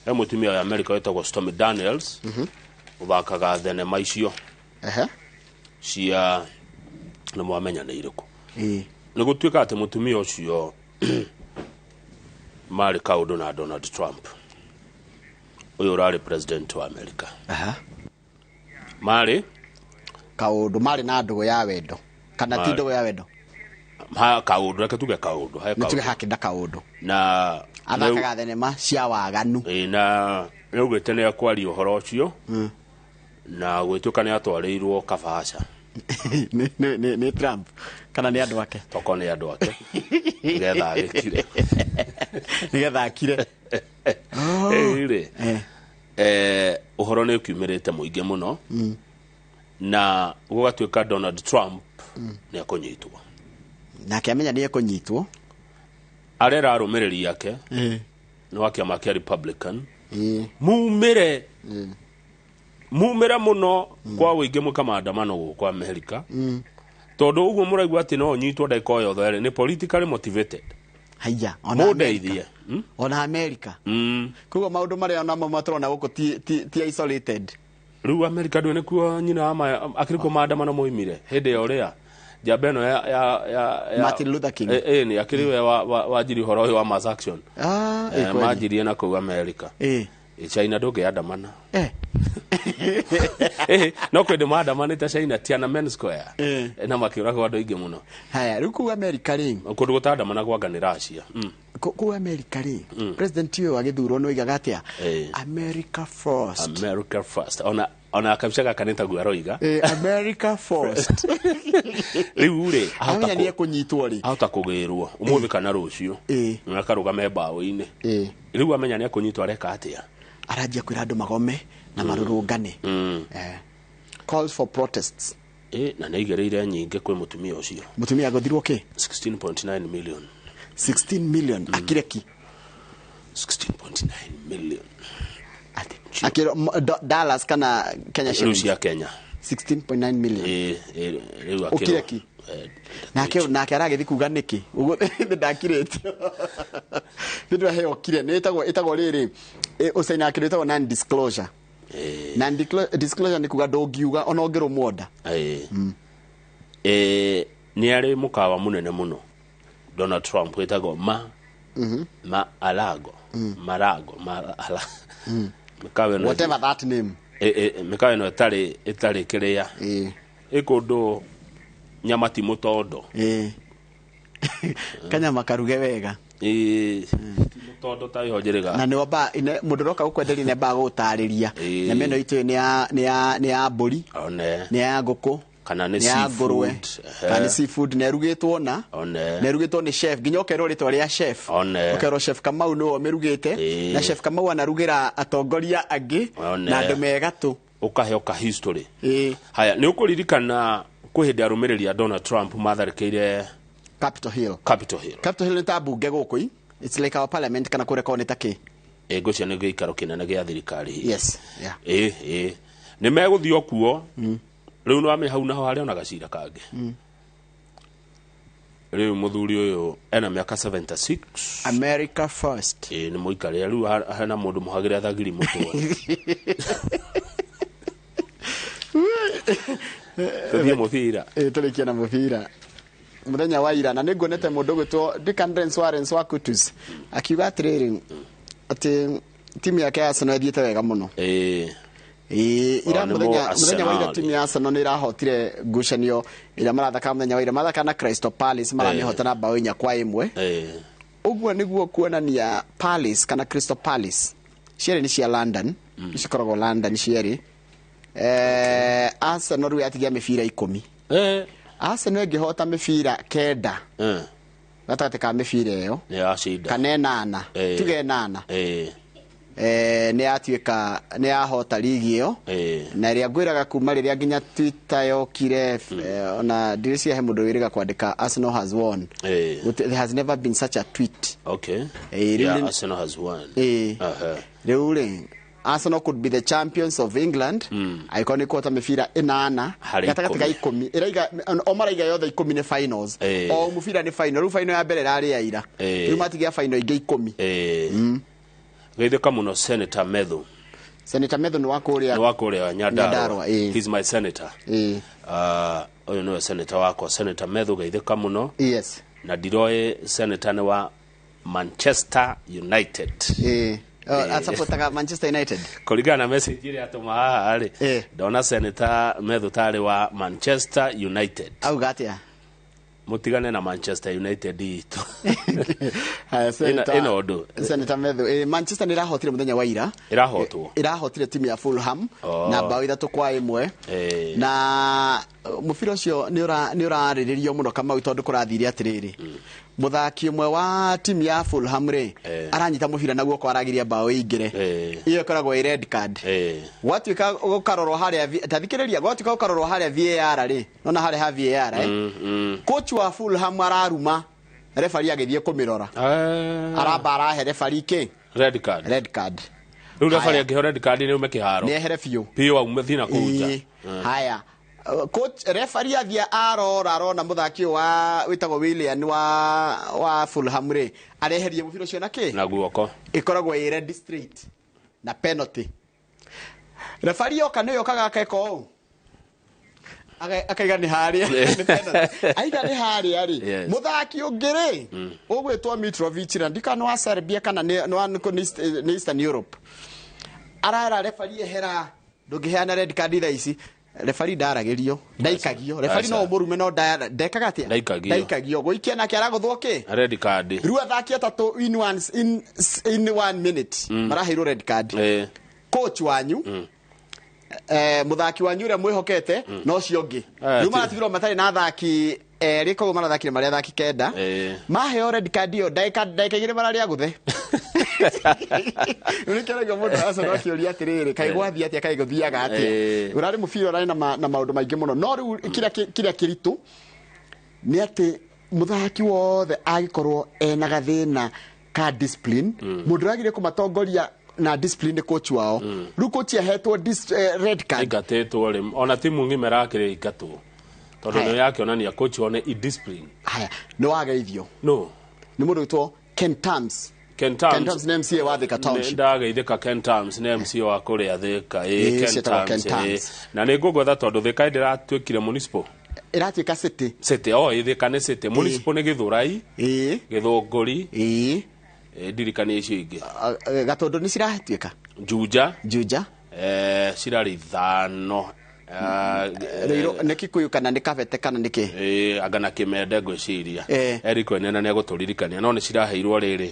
He mũtumia wa Amerika wĩtagwo Stormy Daniels, ũthakaga thenema icio. Cia nĩ mwamenya nĩ irĩkũ. Nĩ gũtuĩka atĩ mũtumia ũcio marĩ kaũndũ na Donald Trump, ũyũ ũrarĩ president wa America. Marĩ Kaũndũ, marĩ na ndũgũ ya wendo. Kana ti Marĩ. ndũgũ ya wendo? Ha, kaũndũ, reke tuge kaũndũ, he Nĩ tuge kaũndũ. hakĩnda kaũndũ. Na athakaga thenema cia waganu. Na nĩaugĩte nĩ akwaria ũhoro ũcio. Na gwĩtuĩka nĩ atwarĩirwo kabaca. Nĩ Trump kana nĩ andũ ake? Toko nĩ andũ ake. Nĩgetha agĩkire. Nĩgetha akire. Rĩ. Ũhoro nĩ ũkiumĩrĩte mũingĩ mũno. Na gũgatuĩka Donald Trump nĩ ekũnyitwo. Nake amenya nĩ ekũnyitwo. Arera arũmĩrĩri ake. Nĩ wa kĩama kĩa Republican. Mumĩre. Mumĩre mũno kwa ũingĩ mwĩka maandamano gũkũ Amerika. Tondũ ũguo mũraigua atĩ no ũnyitwo ndagĩka o yothe rĩ, nĩ politically motivated. Haiya, ona Mũndeithie. Amerika. Ona Amerika. Koguo maũndũ marĩa onamo matũrona gũkũ ti isolated. Rĩu Amerika ndũĩ nĩkuo nyina wa maya, akĩrĩ kuo maandamano moimire hĩndĩ ya ũrĩa njamba ĩno ya Martin Luther King. Nĩ akĩrĩ we wanjirie ũhoro ũyũ wa mass action. Kweli. Manjirie na kũu Amerika. China ndũngĩandamana. No kwĩ ndĩ maandamanĩte China Tiananmen Square. Na makĩũragwo andũ aingĩ mũno. Haya, rĩu kũu Amerika rĩ. Kũndũ gũtandamana anga nĩ Russia. Kũu Amerika rĩ, president ũyũ agĩthurwo nĩ oigaga atĩa? America first. America first. Ona kabica gaka nĩ taguo aroiga. America first. Rĩu rĩ, Amenya nĩ ekũnyitwo rĩ. ahota kũgĩrwo ũmũthĩ kana rũciũ. Na akarũgame mbaũ-inĩ. Rĩu amenya nĩ ekũnyitwo areka atĩa? Aranjia kwĩra andũ magome na marũrũngane. Calls for protests. Na nĩ aigĩrĩire nyingĩ kwĩ mũtumia ũcio. Mũtumia agũthirwo kĩ? 16.9 million. 16 million. Akire ki? 16.9 million. Ati. Akiro, dollars kana Kenya Rĩu shillings? cia Kenya. 16.9 million. Rĩu akĩrwo. Ũkire ki? Nake aragĩthiĩ kuga nĩkĩ? Ũguo ndakirĩtio. Nĩ ndaheo kire. Nĩ ĩtagwo rĩrĩ, ũcaina kĩndũ ĩtagwo non-disclosure. Non-disclosure nĩ kuga ndũngiuga ona ũngĩrũmwo nda. Nĩ arĩ mũkawa mũnene mũno Donald Trump wĩtagwo Ma-Alago Marago Mara mĩkawa ĩno Whatever that name. Mĩkawa ĩno ĩtarĩ kĩrĩa ĩ kũndũ nyama ti mũtondo. Kanyama karuge wega. Ti mũtondo ta ĩho njĩrĩga. Na nĩ wamba mũndũ ũroka gũkwenderia nĩ ambaga gũgũtarĩria. Nyama ĩno itũ nĩ ya mbũri, nĩ ya ngũkũ, kana nĩ ya ngũrwe, seafood. Kana nĩ seafood, na ĩrugĩtwo na na ĩrugĩtwo nĩ chef, nginya ũkerwo rĩtwa rĩa chef. Ũkerwo Chef Kamau nĩwe ũmĩrugĩte, na Chef Kamau anarugĩra atongoria angĩ na andũ me gatũ. Ũkaheo ka history. Haya, nĩ ũkũririkana kwĩ hĩndĩ arũmĩrĩri a Donald Trump matharĩkĩire Capitol Hill. Capitol Hill. Capitol Hill nĩ ta mbunge gũkũ. It's like our parliament kana kũrĩa korwo nĩ ta kĩ. Ngwĩciria nĩ gĩikaro kĩnene gĩa thirikari. Yes. Yeah. Nĩ megũthiĩ o kuo. Rĩu nĩ wamenya hau naho harĩ ona gacira kangĩ. Rĩu mũthuri ũyũ ena mĩaka 76. America first. Nĩ mũikarĩre rĩu hena mũndũ mũhagĩre thagiri mũtwe. Tũthiĩ mũbira. Tũrĩkie na mũbira. Mũthenya wa ira na nĩ nguonete mũndũ ũgwĩtwo Declan Rice wa Kutus akiuga atĩrĩrĩ atĩ timu yake ya Arsenal ĩthiĩte wega mũno. Ira mũthenya wa ira timu ya Arsenal nĩ ĩrahotire ngucanio ĩrĩa marathaka mũthenya wa ira, marathaka na Crystal Palace, maramĩhota na bao 4-1. Ũguo nĩguo kuonania Palace kana Crystal Palace cierĩ nĩ cia London, cikoragwo London cierĩ. Arsenal rĩu yatigia mĩbira 10. Arsenal ĩngĩhota mĩbira 9 gatagatĩ ka mĩbira ĩyo kana 8, tuge 8, nĩ yatuĩka nĩ yahota ligi ĩyo. Na ĩrĩa ngwĩraga kuma rĩrĩa nginya Twitter yokire, ona ndirĩciria he mũndũ wĩrĩga kwandĩka Arsenal has won. There has never been such a tweet. Okay. Yeah, Arsenal has won. Rĩu rĩ, Arsenal could be the champions of England. Angĩkorwo nĩ kũhota mĩbira 8 gatagatĩ ka 10, ĩraiga o maraiga yothe 10 nĩ finals. O mũbira nĩ final. Rĩu final ya mbere ĩrarĩ ya ira. Rĩu matigia final ingĩ 10. Geithĩka mũno Senator Methu. Senator Methu nĩ wa kũrĩa, nĩ wa kũrĩa Nyandarua. He's my senator. Ũyũ nĩwe senator wakwa, Senator Methu, geithĩka mũno. Yes. Na ndiroĩ senator nĩ wa Manchester United. Asupportaga Manchester United. Kũringana na message ĩrĩa atũma haha rĩ, ndona Senator Methu tarĩ wa Manchester United. Auga atĩa? Mũtigane na Manchester United itũ. Ĩno ũndũ. Senator Methu, Manchester nĩ ĩrahotire mũthenya wa ira. Ĩrahotwo. Ĩrahotire timu ya Fulham na bao 3-1. Na mũbira ũcio nĩ ũrarĩrĩrio mũno Kamau tondũ kũrathire atĩrĩrĩ. Mũthaki ũmwe wa timu ya Fulham rĩ, aranyita mũbira na guoko aragiria bao ĩingĩre. Ĩyo ĩkoragwo ĩ red card. Gwatuĩka gũkarorwo harĩa, ta thikĩrĩria, gwatuĩka gũkarorwo harĩa VAR rĩ, nona harĩa ha VAR Coach wa Fulham araruma referee agĩthiĩ kũmĩrora. Aramba arahe referee kĩ? Red card. Red card. Rĩu referee angĩheo red card nĩ ume kĩharo. Nĩ ehere biũ. Biũ aume thiĩ na kũu nja. Haya. Coach referee athiĩ arora arona mũthaki wa wĩtagwo Willian wa Fulham rĩ, areherie mũbira ũcio na kĩ? Na guoko. Ĩkoragwo ĩ red straight na penalty. Referee oka nĩ yokaga akeka ũũ. Akaiga nĩ harĩa. Aiga nĩ harĩa rĩ. Mũthaki ũngĩ rĩ, ũgwĩtwo Mitrovic na ndika nĩ wa Serbia kana nĩ Eastern Europe. Arara referee ehera, ndũngĩheana red card thaa ici. Referee ndaragĩrio, ndaikagio. Referee no mũrume no ndekaga atĩa? Ndaikagio. Gũikia nake aragũthwo kĩ? Red card. Rĩu athaki atatũ in 1 minute maraheirwo red card. Coach wanyu, mũthaki wanyu ũrĩa mwĩhokete no ũcio ũngĩ. Rĩu maratigirwo matarĩ na athaki erĩ, koguo marathakire marĩ athaki 9. Maheo red card ĩyo ndagĩka 2 mararĩa gũthe. Rĩu nĩkĩo mũndũ Arsenal akĩũria atĩrĩrĩ, kaĩ gwathiĩ atĩa, kaĩ gũthiaga atĩa? Ũrarĩ mũbira ũrarĩ na maũndũ maingĩ mũno. No rĩu kĩrĩa kĩritũ nĩ atĩ mũthaki wothe angĩkorwo ena gathĩna ka discipline, mũndũ ũragire kũmatongoria na discipline nĩ coach wao. Rĩu coach ahetwo red card. Aingatĩtwo rĩ, ona timu ng'ima ĩrakĩrĩ ingatwo. Tondũ nĩ yakĩonania coach wao nĩ indiscipline. Haya, nĩ wageithio. No. Nĩ mũndũ wĩtwo Ken Tams. Ken Tams. Ken Tams nĩ MCA wa Thika Township. Ndageithĩka Ken Tams nĩ MCA wa kũrĩa Thika. Ken Tams. Na nĩ ngũgwetha tondũ Thika ndĩratuĩkire municipal. Ĩratuĩka city. City, Thika nĩ city. Municipal nĩ Gĩthũrai. Gĩthũngũri. Ndirikania icio ingĩ. Gatũndũ nĩ ciratuĩka Juja. Juja. Cirarĩ 5. Nĩ Kikuyu kana nĩ Kabete kana nĩ kĩ? Anga na Kĩmende ngwĩciria. Eric Wainaina nĩ egũtũririkania no nĩ ciraheirwo rĩrĩ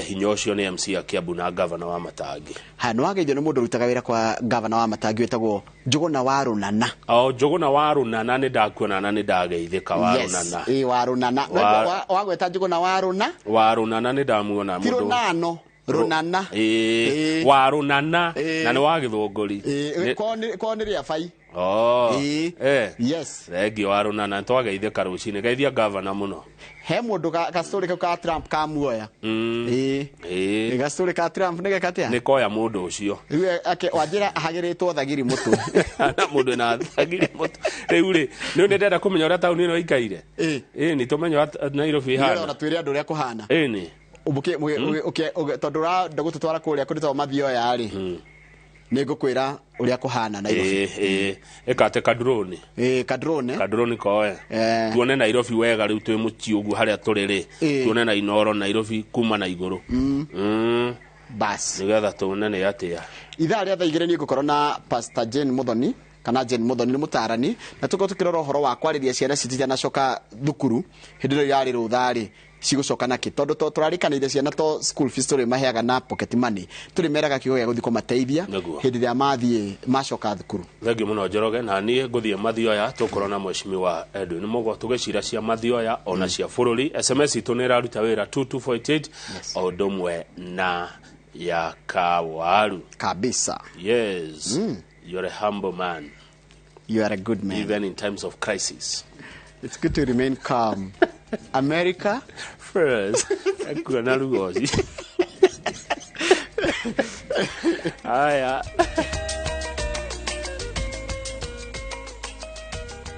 hinya ũcio nĩ MC a Kiambu na gavana wa Matangi. Ha, nĩ wageithio nĩ mũndũ ũrutaga wĩra kwa gavana wa Matangi wĩtagwo Njũgũna wa Rũnana. O Njũgũna wa Rũnana nĩ ndakuona na nĩ ndageithĩka wa Rũnana. Yes, wa Rũnana. Wagweta Njũgũna wa Rũna? Wa Rũnana nĩ ndamuona mũndũ. Ti Rũnano. Rũnana. Wa Rũnana na nĩ wa Gĩthũngũri. Kwao nĩ rĩa bai. Yes. Thengiũ wa Rũnana nĩtwageithĩka rũcinĩ. Geithia gavana mũno. He mũndũ gastori kau ka Trump kamuoya. Gastori ka Trump nĩ geka atĩa? Nĩ koya mũndũ ũcio. Rĩu wanjĩra ahagĩrĩtwo thagiri mũtwe. Na mũndũ na thagiri mũtwe. Rĩu rĩ, nĩ ndĩrenda kũmenya ũrĩa taũni ĩno ĩikaire. Nĩ tũmenye Nairobi ĩhana. Nĩgetha twĩre andũ ũrĩa kũhana. Ĩni. Tondũ ũrenda gũtũtwara kũrĩa kũndũ Mathioya rĩ, nĩ ngũkwĩra ũrĩa kũhana Nairobi. Ĩkate kadrone. Kadrone. Kadrone koe. Tuone Nairobi wega rĩu twĩ mũciĩ ũguo harĩa tũrĩ rĩ. Tuone na Inooro Nairobi kuma na igũrũ. Bas. Nĩgetha tuone nĩ atĩa. Ithaa rĩa thaa igĩrĩ nĩ ngũkorwo na Pastor Jane Muthoni kana Jane Muthoni nĩ mũtaarani na tũkorwo tũkĩrora ũhoro wa kwarĩria ciana citũ itanacoka thukuru hĩndĩ ĩrĩa yarĩ rũtha rĩ cigũcoka nakĩ tondũ tũrarikanĩire ciana to school fees tũrĩ maheaga na pocket money tũrĩ meraga kiugo gĩa gũthiĩ kũmateithia hĩndĩ ĩrĩa mathiĩ macoka thukuru. Thengiũ mũno Njoroge na niĩ ngũthiĩ Mathioya tũkorwo na mheshimiwa Edwin Mugo tũgĩcira cia Mathioya ona cia bũrũri. SMS itũ nĩ ĩraruta wĩra 2248 o ũndũ ũmwe na ya Kawaru. Kabisa. Yes. You're a humble man. You are a good man. Even in times of crisis. It's good to remain calm. America first. Kuona rugoci. Aya.